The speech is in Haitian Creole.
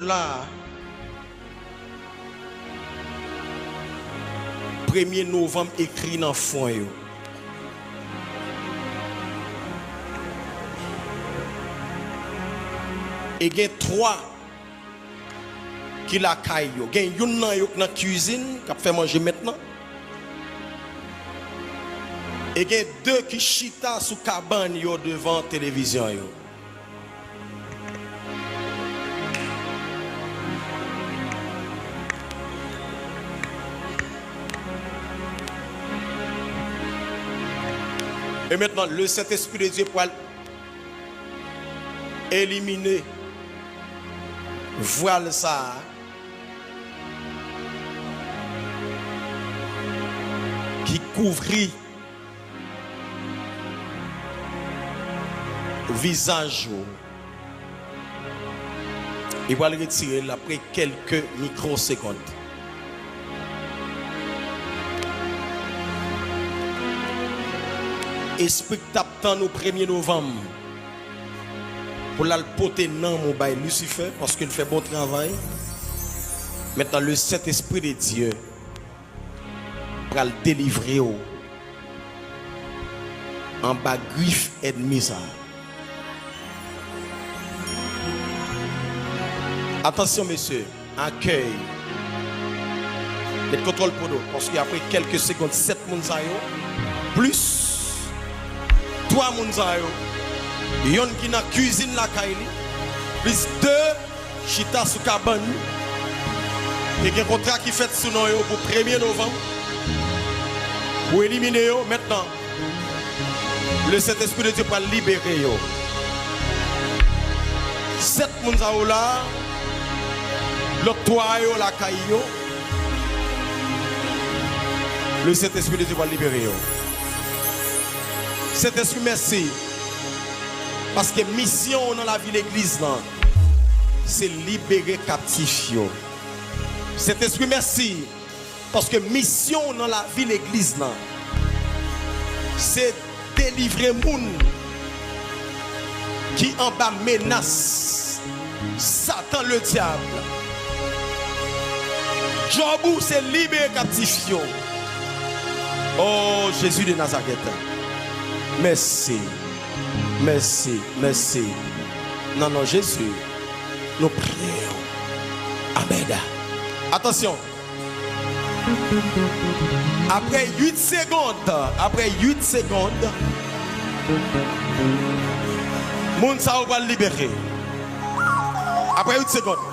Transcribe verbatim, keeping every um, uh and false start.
la a, premye novanm ekri nan fwon yo. E gen twa ki lakay yo. Gen youn nan yo k nan kizin, k ap fè manje mentnan. E gen de ki chita sou kabann yo devan televizyon yo. E mentnan, le Sentespri de Dye pral elimine vwal sa a ki kouvri vizaj ou. Li pral retire l apre kèlke mikrosegonn. Espri k t ap tann ou premye novanm pou l al pote nanm ou bay Lisifè, paske l fè bon travay. Mentnan, le Sentespri de Dye pral delivre w anba grif ènmi sa a. Atansyon, mesye, akèy. Met kontwòl podo, paske apre kèlke segonn, sèt moun sa yo, plis twa moun sa yo, yonn ki nan kizin lakay li, plis de chita sou kabann li. Te gen kontra ki fèt sou non yo pou premye novanm. Pou elimine yo, mentnan, le Sentespri de Dye pral libere yo. Sèt moun sa yo la, lòt twa yo lakay yo. Le Sentespri de Dye pral libere yo. Sentespri, mèsi. Paske misyon w nan lavi legliz lan, se libere kaptif yo. Sentespri, mèsi, paske misyon w nan lavi legliz lan, se delivre moun ki anba menas Satan Ledyab. Djòb ou se libere kaptif yo. O Jezi de Nazarèt, mèsi, mèsi, mèsi. Nan non Jezi, nou priye w. Amèn. Atansyon. Apre uit segonn, apre uit segonn, moun sa yo pral libere. Apre uit segonn.